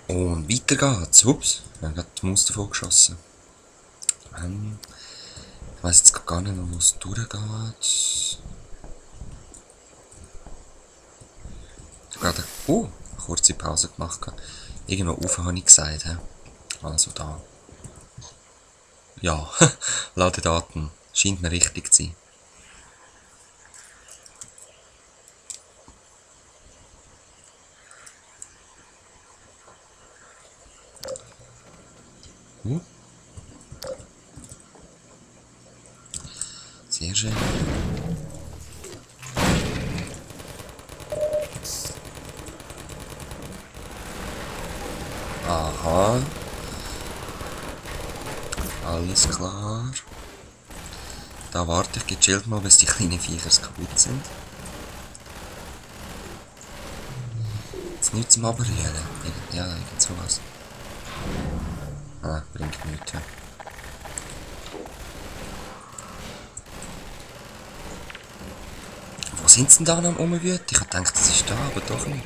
Und weiter geht's. Ups, ich habe gerade die Maus davon geschossen. Ich weiss jetzt gar nicht mehr, wo es durchgeht. Ich habe gerade eine kurze Pause gemacht. Irgendwo rauf habe ich gesagt. He? Also da. Ja, Ladedaten. Scheint mir richtig zu sein. Sehr schön. Aha. Alles klar. Da warte ich gechillt mal, bis die kleinen Viechers kaputt sind. Jetzt nichts zum Abrühren. Ja, irgend sowas. Ah, bringt nichts. Ja. Wo sind sie denn da noch rumwüten? Ich hab gedacht, das ist da, aber doch nicht.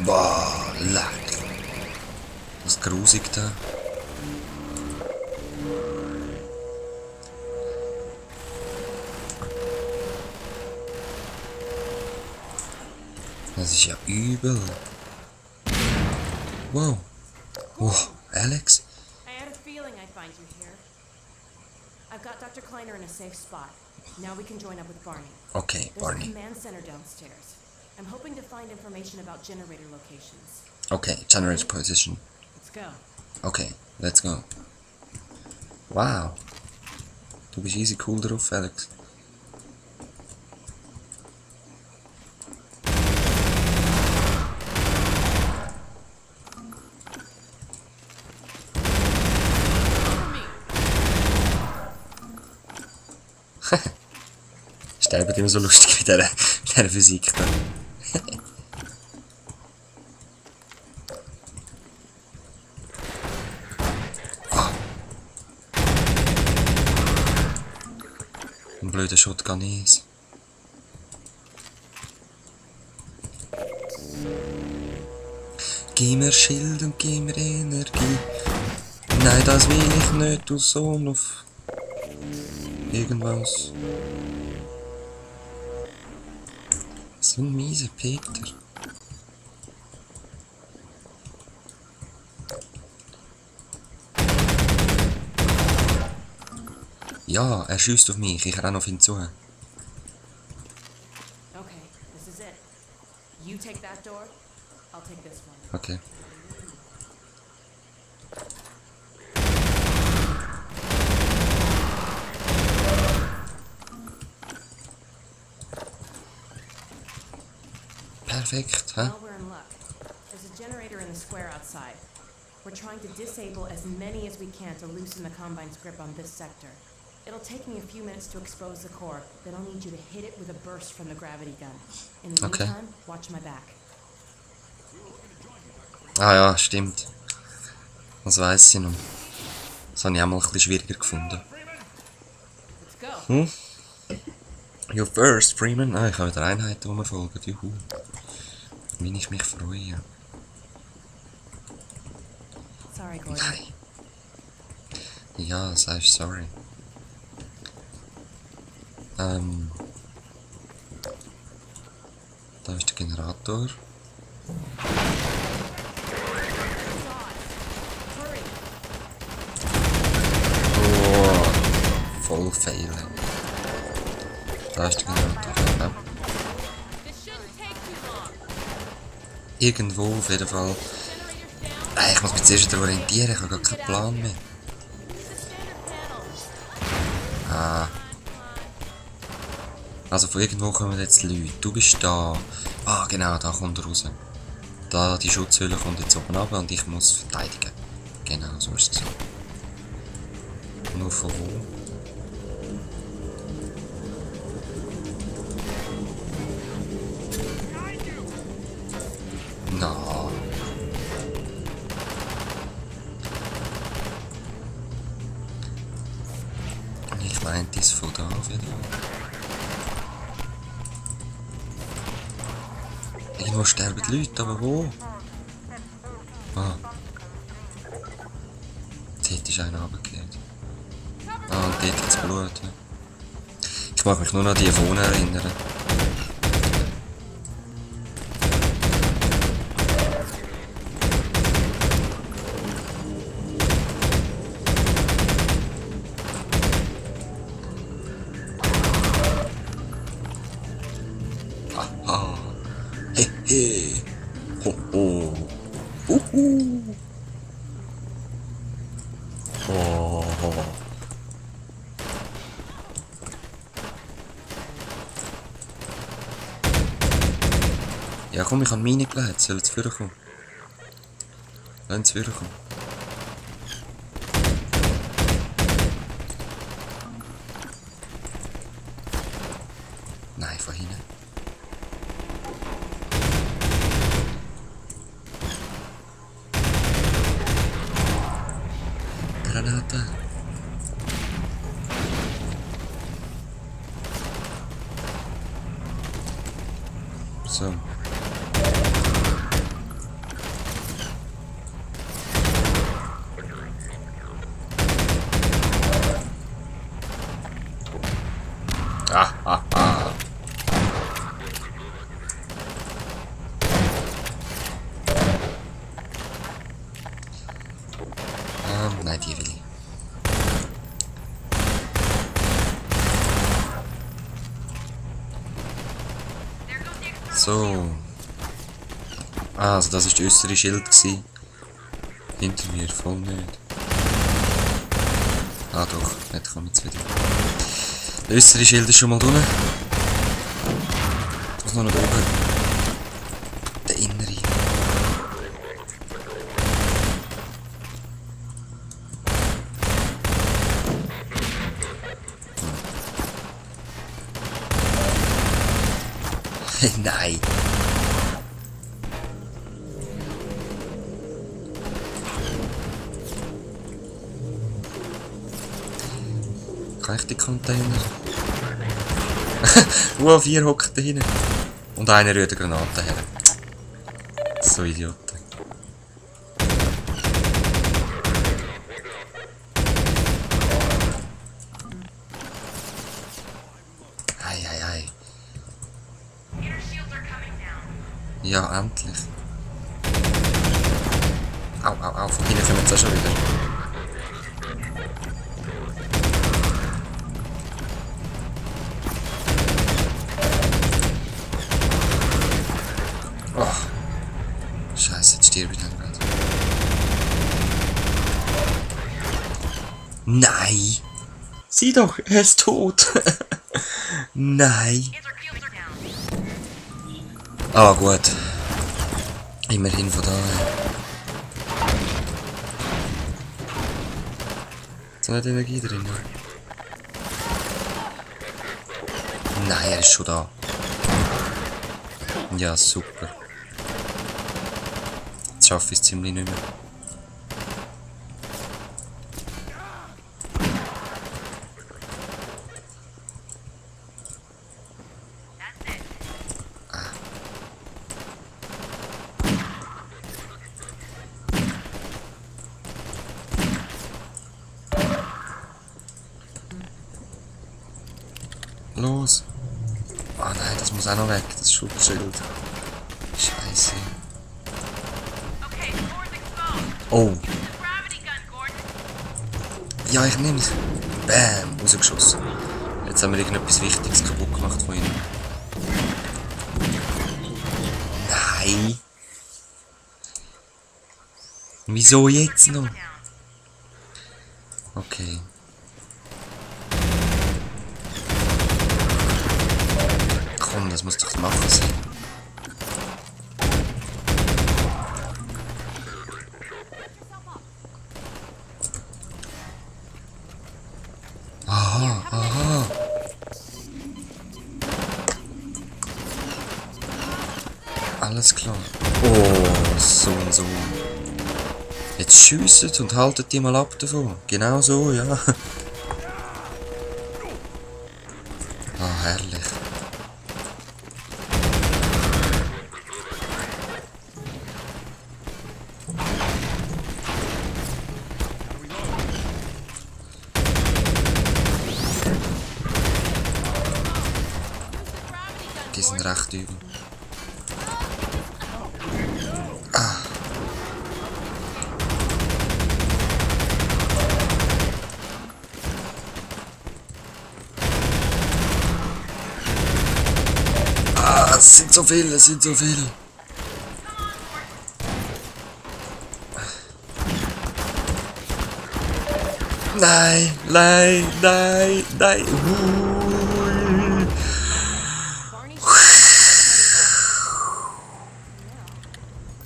Boah, leck. Das ist grusig da. Das ist ja übel. Wow. Wow, Alex. I had a feeling I'd find you here. I've got Dr. Kleiner in a safe spot. Now we can join up with Barney. Okay, There's a Barney. command center downstairs. I'm hoping to find information about generator locations. Okay, generator position. Let's go. Okay, let's go. Wow. Du bist easy cool drauf, Alex. Sterben immer so lustig mit dieser Physik da. Ein blöder Shotgun ist. Gib mir Schild und gib mir Energie. Nein, das will ich nicht, du Sohn auf irgendwas. So ein mieser Peter. Ja, er schießt auf mich, ich renne auf ihn zu. Okay, this is it. You take that door, I'll take this one. Okay. Perfekt, hä? Well, we're in luck. There's a generator in the square outside. We're trying to disable as many as we can to loosen the Combine's grip on this sector. It'll take me a few minutes to expose the core, then I'll need you to hit it with a burst from the gravity gun. In the Okay. meantime, watch my back. Ah ja, stimmt. Das weiss ich noch. Das habe ich auch mal ein bisschen schwieriger gefunden. Let's go. You first, Freeman. Ah, ich habe wieder Einheiten, die mir folgen. Juhu. Wie ich mich freue. Sorry, Gordon. Nein. Ja, sagst sorry. Da ist der Generator. Hurry. Oh, voll failen. Da ist der Generator. Ja. This shouldn't take too long. Irgendwo auf jeden Fall. Ich muss mich zuerst wieder orientieren, ich habe gar keinen Plan mehr. Ah. Also von irgendwo kommen jetzt Leute. Du bist da. Ah, genau, da kommt er raus. Da, die Schutzhülle kommt jetzt oben runter und ich muss verteidigen. Genau, so ist es. Nur von wo? Na. Ich meinte es von da wieder. Irgendwo sterben die Leute, aber wo? Ah. Dort ist einer runtergelegt. Ah, und dort gibt es Blut. Ja. Ich mag mich nur noch an die vorne erinnern. Aha. Hehe. Ho ho. Uhu. Oh. Ja komm, ich habe meine gelegt. Sollen sie vorkommen? Lassen sie vorkommen. Nein, von hinten. Granate. So. Ah, ah, ah. Nein, die will ich. So. Ah, also das war der äußere Schild gewesen. Hinter mir voll nicht. Ah doch, jetzt kommt jetzt wieder. Der äußere Schild ist schon mal drunter. Ich muss noch nicht oben. Der innere. Nein. Kann ich die Container? Wow, 4 hocken da hinten. Und einer rührt eine Granate her. So Idioten. Ei, ei, ei. Ja, endlich. Au, au, au, von hinten kommen jetzt auch schon wieder. Oh. Scheiße, jetzt stirb ich dann gerade. Nein! Sieh doch, er ist tot! Nein! Ah, gut. Immerhin von daher. Ist nicht Energie drin? Nein, er ist schon da. Ja, super. Jetzt schaffe ich es ziemlich nicht mehr. Los! Ah nein, das muss auch noch weg, das Schutzschild. Scheiße. Oh! Ja, ich nehm's. Bam! Rausgeschossen. Jetzt haben wir irgendetwas Wichtiges kaputt gemacht von ihnen. Nein! Wieso jetzt noch? Okay. Komm, das muss doch machen sein. Aha, aha. Alles klar. Oh, so und so. Jetzt schiesset und haltet die mal ab davon. Genau so, ja. Ah, herrlich. die sind recht übel. Es sind so viele, es sind so viele. Nein, nein, nein, nein.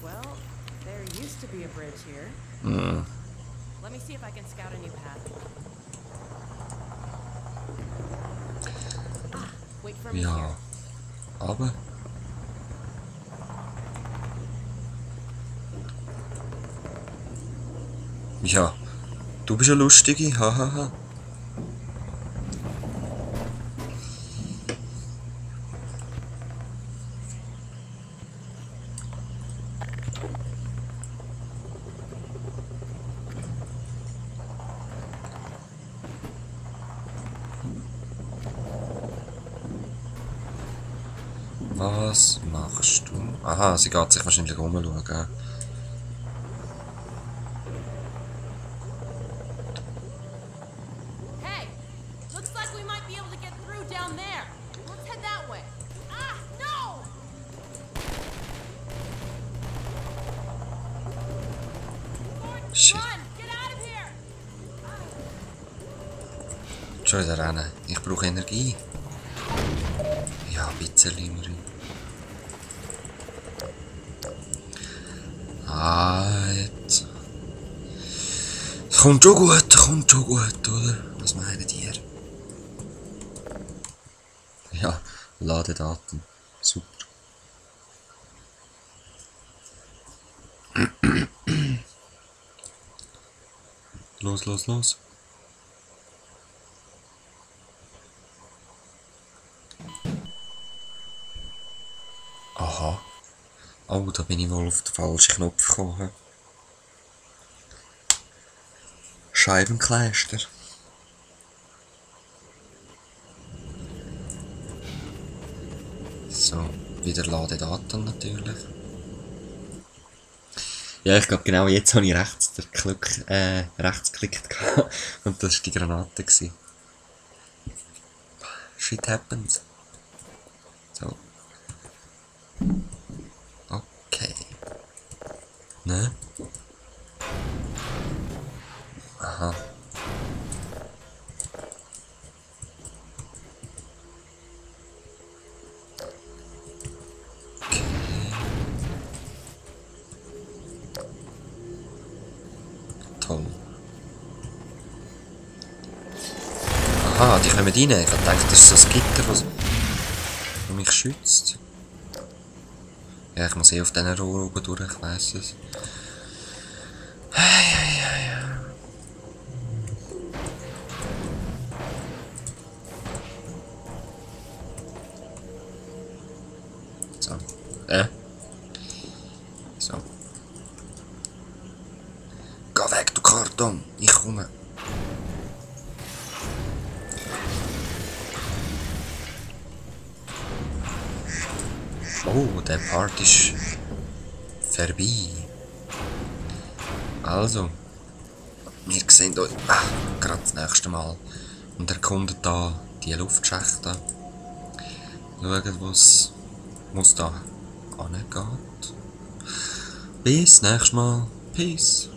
Well, there used to be a bridge here. Let me see if I can scout a new path. Wait for me here. Ja, aber... Ja, du bist eine Lustige, hahaha. Was machst du? Aha, sie geht sich wahrscheinlich umschauen, gell? Hey, looks like we might be able to get through down there. Let's head that way. Ah, no! Shit. Run! Get out of here! Schon wieder rennen. Ich brauche Energie. Ja, ein bisschen immerhin. Jetzt. Kommt schon gut, oder? Was meinen ihr? Ja, Ladedaten. Super. Los. Aha. Oh, da bin ich wohl auf den falschen Knopf gekommen. Scheibenkleister. So, wieder Ladedaten natürlich. Ja, ich glaube genau jetzt habe ich rechtsklickt gehabt. Und das war die Granate. Shit happens. So. Okay. Ne? Aha. Okay. Toll. Aha, die kommen rein. Ich dachte, das ist so ein Gitter, das mich schützt. Ja, ich muss auf diesen Rohr oben durch, ich weiss es. So. So. Geh weg, du Karton! Ich komme. Oh, der Part ist vorbei. Also, wir sehen uns gerade das nächste Mal und erkunden da die Luftschächte. Schauen, was da angeht. Bis nächstes Mal. Peace.